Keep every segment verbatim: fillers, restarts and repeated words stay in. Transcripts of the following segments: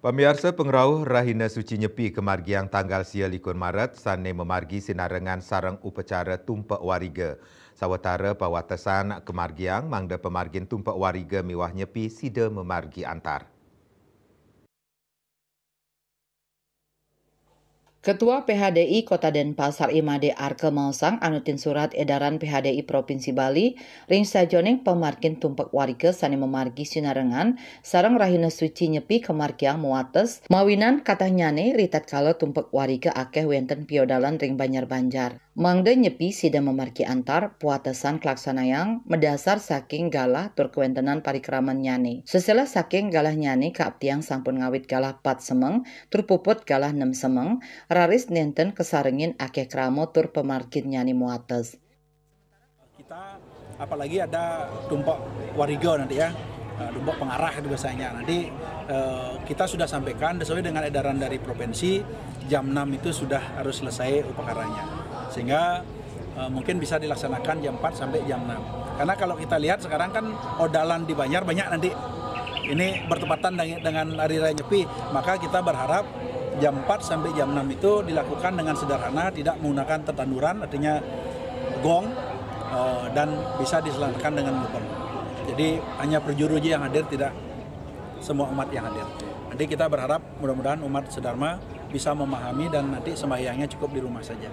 Pamiarsa, pangrauh Rahina Suci Nyepi kamargiang tanggal sia likur Maret sané mamargi sinarengan sareng upacara tumpek wariga. Sawatara pawatesan kamargiang mangda pamargin tumpek wariga miwah nyepi sida mamargi antar. Ketua P H D I Kota Denpasar Imade Arke Mausang anutin surat edaran P H D I Provinsi Bali ring sajoning pamargin tumpek wariga sané mamargi sinarengan sareng Rahina Suci Nyepi kamargiang mawates, mawinan katahnyané ritatkala tumpek wariga akéh wénten piodalan ring banjar-banjar. Mangda nyepi sida mamargi antar, puatesan kalaksanayang madasar saking galah tur kawéntenan parikramannyané. Seselah saking galahnyané kaaptiang sampun ngawit galah pat semeng, tur puput galah nem semeng, raris nénten kasarengin akéh krama tur pamarginnyané mawates. Kita apalagi ada tumpek wariga nanti ya, eh, tumpek pengarah itu biasanya. Nanti eh, kita sudah sampaikan sesuai dengan edaran dari provinsi, jam enam itu sudah harus selesai upakaranya. Sehingga eh, mungkin bisa dilaksanakan jam empat sampai jam enam. Karena kalau kita lihat sekarang kan odalan di Banjar banyak nanti. Ini bertepatan dengan, dengan Hari Raya Nyepi, maka kita berharap jam empat sampai jam enam itu dilakukan dengan sederhana, tidak menggunakan tetanduran, artinya gong, eh, dan bisa diselenggarakan dengan mubeng. Jadi hanya prajuru aja yang hadir, tidak semua umat yang hadir. Nanti kita berharap mudah-mudahan umat sedharma bisa memahami dan nanti sembahyangnya cukup di rumah saja.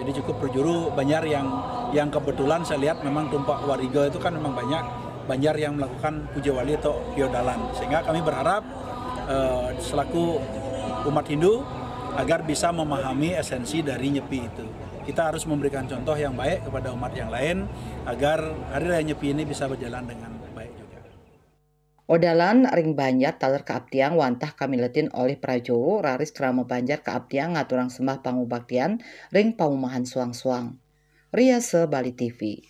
Jadi cukup prajuru Banjar yang yang kebetulan saya lihat memang tumpek wariga itu kan memang banyak Banjar yang melakukan puja wali atau piodalan. Sehingga kami berharap eh, selaku umat Hindu agar bisa memahami esensi dari Nyepi itu. Kita harus memberikan contoh yang baik kepada umat yang lain agar Hari Raya Nyepi ini bisa berjalan dengan baik juga. Odalan ring Banjar taler kaaptiang wantah kamiletin olih prajuru, raris krama Banjar kaaptiang ngaturang sembah pangubaktian ring paumahan suang-suang. Riasa Bali T V.